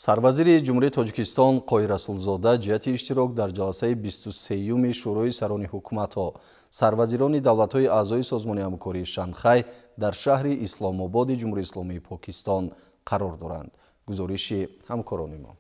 Сарвазири Ҷумҳурии Тоҷикистон Қоҳир Расулзода ҷиҳати иштирок дар ҷаласаи 23-юми Шӯрои сарони ҳукуматҳо, сарвазирони давлатҳои аъзои Созмони ҳамкории Шанхай дар шаҳри Исломободи Ҷумҳурии Исломии Покистон қарор доранд. Гузориши ҳамкорони мо.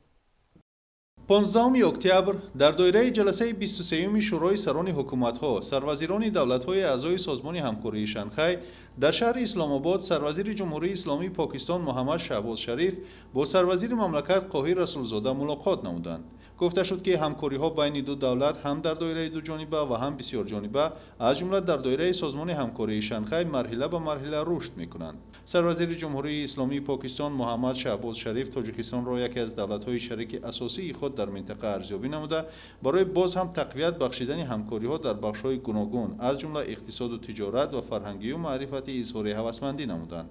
15 октябр дар доираи ҷаласаи 23-юми Шӯрои сарони ҳукуматҳо, сарвазирони давлатҳои аъзои Созмони ҳамкории Шанхай дар шаҳри Исломобод сарвазири Ҷумҳурии Исломии Покистон Муҳаммад Шаҳбоз Шариф бо сарвазири мамлакат Қоҳир Расулзода мулоқот намуданд. Гуфта шуд, ки ҳамкориҳо байни ду давлат ҳам дар доираи дуҷониба ва ҳам бисёрҷониба, аз ҷумла дар доираи Созмони ҳамкории Шанхай, марҳила ба марҳила рушд мекунанд. Сарвазири Ҷумҳурии Исломии Покистон Муҳаммад Шаҳбоз Шариф Тоҷикистонро яке аз давлатҳои шарики асосии худ дар минтақа арзёбӣ намуда, барои боз ҳам тақвият бахшидани ҳамкориҳо дар бахшҳои гуногун, аз ҷумла иқтисоду тиҷорат ва фарҳангию маърифатӣ, изҳори ҳавасмандӣ намуданд.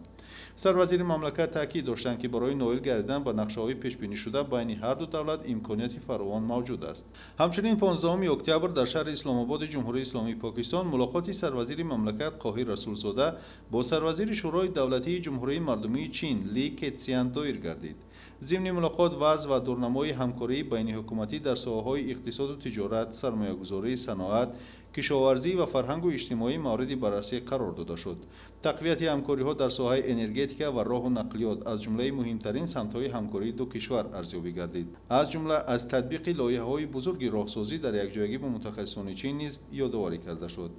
Сарвазири мамлакат таъкид доштанд, ки барои ноил гардидан ба нақшаҳои пешбинишуда байни ҳарду давлат имконияти фаровон мавҷуд аст. Ҳамчунин 15 октябр дар шаҳри Исломободи Ҷумҳурии Исломии Покистон мулоқоти сарвазири мамлакат Қоҳир Расулзода бо сарвазири Шӯрои давлатии Ҷумҳурии Мардумии Чин Ли Кетсян доир гардид. Зимни мулоқот вазъ ва дурнамои ҳамкории байниҳукуматӣ дар соҳаҳои иқтисоду тиҷорат, сармоягузорӣ, саноат, кишоварзӣ ва фарҳангу иҷтимоӣ мавриди баррасӣ қарор дода шуд. Тақвияти ҳамкориҳо дар соҳаи энергетика ва роҳу нақлиёт аз ҷумлаи муҳимтарин самтҳои ҳамкории ду кишвар арзёбӣ гардид. Аз ҷумла аз татбиқи лоиҳаҳои бузурги роҳсозӣ дар якҷоягӣ бо мутахассисони Чин низ ёдоварӣ карда шуд.